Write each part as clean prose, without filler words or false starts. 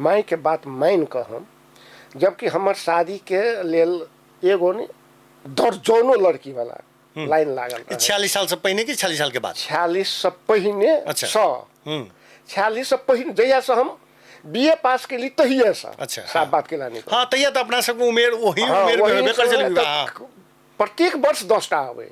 मायके बात मानि कऽ हम, जबकि हमर शादीके लेल एगो नहि दर्जनो लड़की वाला लाइन लागल रहे। 46 साल से पहिने कि 46 साल के बाद? 46 से पहिने। अच्छा। सँ 46 से पहिने, जहिया से हम बी ए पास केली तहिए से। साफ बात केला नहीं। हाँ, तहिया तऽ अपना सबके उमेर ओही उमेर में वही होबे करै छलै समय विवाह। तक प्रत्येक वर्ष 10टा आबै।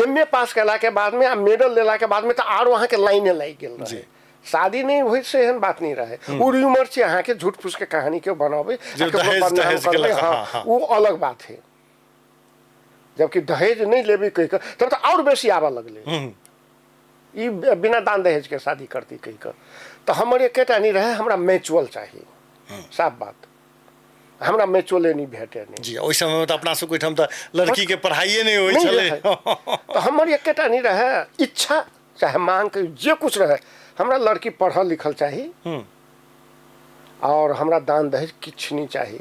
एम ए पास केला के बाद में आ मेडल लेला के बाद में तऽ आरो अहाँके लाइने लागि गेल रहे। शादी नहि होइ से एहन बात नहि रहे। ओ रूमर छै अहाँके, झूठ फूस के कहानी के बनाबै जे आ केकरो दहेज बदनाम तहेज के करबै, लऽ कऽ, हाँ, हाँ। ओ अलग बात है। जबकि दहेज नहि लेबै कहि कऽ तब तऽ आओर बेसी आबऽ लगलै, ई बिना दान दहेज के शादी करती कहि कऽ। तऽ हमर एकेटा नहि रहै, हमरा मैचुअल चाही। साफ बात, हमरा मैचुअले नहि भेटै नहि। जी, ओहि समयमे तऽ अपना सबके ओहिठाम तऽ लड़कीके पढ़ाइए नहि होइ नहि छलै। रहै। तऽ हमर एकेटा नहि रहै इच्छा, चाहे मांग के जे कुछ रहै, हमरा लड़की पढ़ल लिखल चाही आओर हमरा दान दहेज किछु नहि चाही,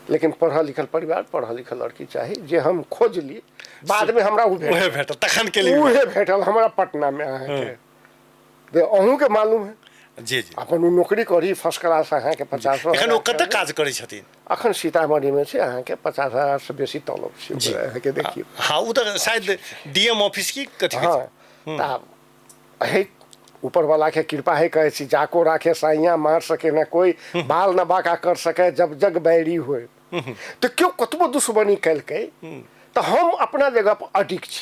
लेकिन पढ़ल लिखल परिवार, पढ़ल लिखल लड़की चाही। जे हम खोजली, बादमे हमरा ओ भेटल। उहे भेटल तखन के लिए। उहे भेटल हमरा पटनामे। अहाँके अहूँके मालूम है। जी जी। अपन ओ नौकरी करी फर्स्ट क्लास, अहाँके 50 एखन ओ कतऽ काज करै छथिन? अखन सीतामढ़ीमे छै, अहाँके 50,000सँ बेसी तलब छै। अहाँके देखियौ। हाँ, ओ तऽ शायद डीएम ऑफिस की कथी? हाँ, तऽ हे ऊपर वाला के कृपा है। कहै छी, जाको राखे साइया मार सके ना कोई, बाल न बाका कर सके जब जग बैरी होए। तऽ केओ कतबो दुश्मनी केलकै तऽ हम अपना जगह पर अडिग छी।